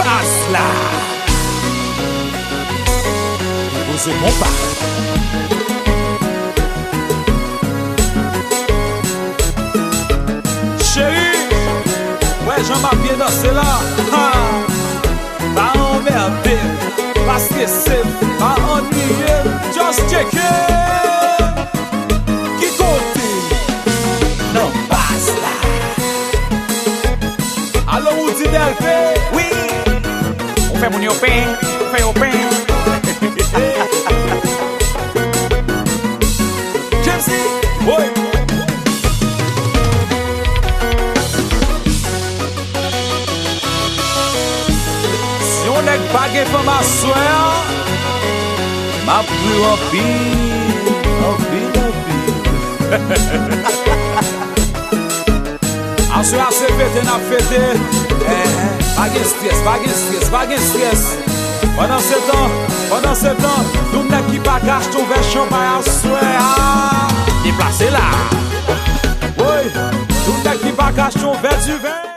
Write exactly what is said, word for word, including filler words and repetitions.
Baz la. Depoze konpa. Cheri, wè jan m ap byen danse la. Ha! Pa anmède m, pa strese m, pa annuiye m, just tcheke. Ki kote? Nan baz la. Alo, Roody Delpé. Wi. Ou fè moun yo pen, ou fè yo pen. James, woy. Si yon nèg pa gen fanm aswè a, m ap ri w anpil, anpil, anpil. Aswè a se fete n ap fete. Eh, pa gen strès, pa gen strès, pa gen strès. Pandansetan, pandansetan, tout nèg ki pa ka achte yon vè chanpay aswè a, deplase la. Woy, tout nèg ki pa ka achte yon vè diven.